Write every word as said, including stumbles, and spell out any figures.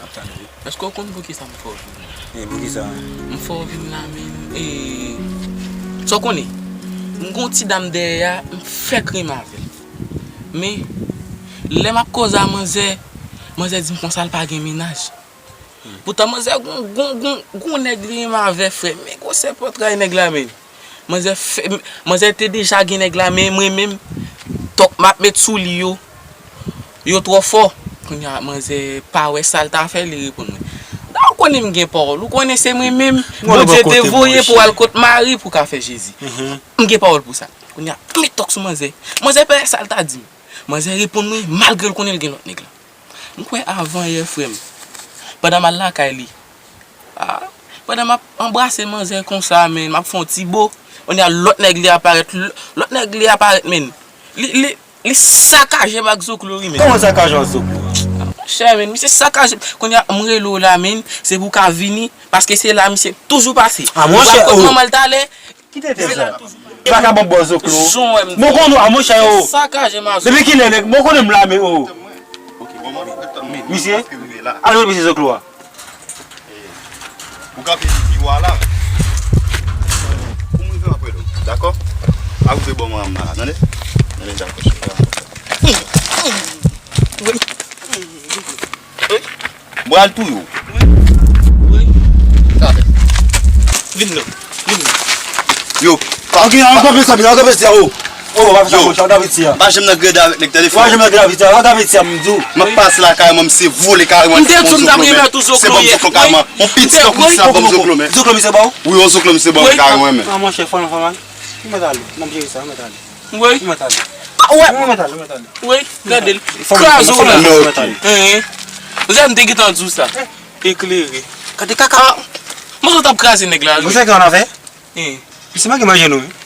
Ap tande. Èske w konn poukisa m fè w vin la? E poukisa? M fè w vin la, men, e, sa w konnen, m gon ti dam dèyè a, m fèk renmen avè l. Men, lè m ap koze a manzè, manzè di m konsa l pa gen mennaj. Poutan manzè gon, gon, gon, gon nèg li renmen avè, frè m. Men gwosè pòtray nèg la, men. Manzè fè, manzè te deja gen nèg la, men mwen menm, tòk m ap met sou li yo, yo twò fò. Kounye a, manzè pa wè sa l ta fè, li reponn mwen. Da ou konnen m gen pawòl, ou konnen se mwen menm, Bondye te voye pou al kot Mari pou ka fè Jezi. M gen pawòl pou sa. Kounye a, m met tòk sou manzè. Manzè pa wè sa l ta di m. Manzè reponn mwen, malgre l konnen l gen lòt nèg la. M kwè avan yè, frè m. Pandan m al lakay li. Ah, pandan m ap anbrase manzè konsa, men, m ap fè yon ti bo. Kounye a lòt nèg li aparèt, l-, lòt nèg li aparèt, men. Li, li, li sakaje m ak zoklo, wi, men. Kòman sakaje w ak zoklo? Monchè, men, misye sakaje. Kounye a, m rele w la, men, se pou w ka vini, paske se la misye toujou pase. Ah, monchè, ou pral kot manman l talè. Kite tèt sa. Vagabon bò zoklo. Jan w wè m di. Bon, konnen, a, monchè, o. Sakaje m a zoklo. Depi kilè, nèg? Bon, konnen m la, men, o. Misye? Alò, misye zoklo a. Ou kanpe pi wa la. Pou mwen, vin apre nou. Dakò? A, ou vle bò mwen la, tande? Tande, dakò, chè. M pral touye w. Wi. Wi. Vin non. Vin non. Yo. Ok, an kanpe sa, an kanpe sa, o. O, pa fè sa, monchè, an kanpe sa. Pa janm nan grèd avèk nèg, tande, frè. Pa janm nan grèd avèk sa, an kanpe sa, m di w. M ap pase lakay mwen, misye vole kare mwen. M te di w m t ap remèt ou zoklo yè. Se ban m zoklo kare mwen. On piti kòk misye ap ban m zoklo, men. Zoklo misye ba w? Wi, on zoklo misye ban m kare mwen, men. A, monchè, fò l, fò l. Ou mèt ale, n ap jere sa, ou mèt ale. Wi. Ou mèt ale. Ou mèt ale, ou mèt ale. Wi, gade l. Kraze w la. Men, ok. Hein. Ou sa m te gentan di w sa. Eklere. Gade kaka. Ah, mwen sot ap kraze nèg la, wi. Ou se ki ann avè? Hein. Misye manke manje nou, wi.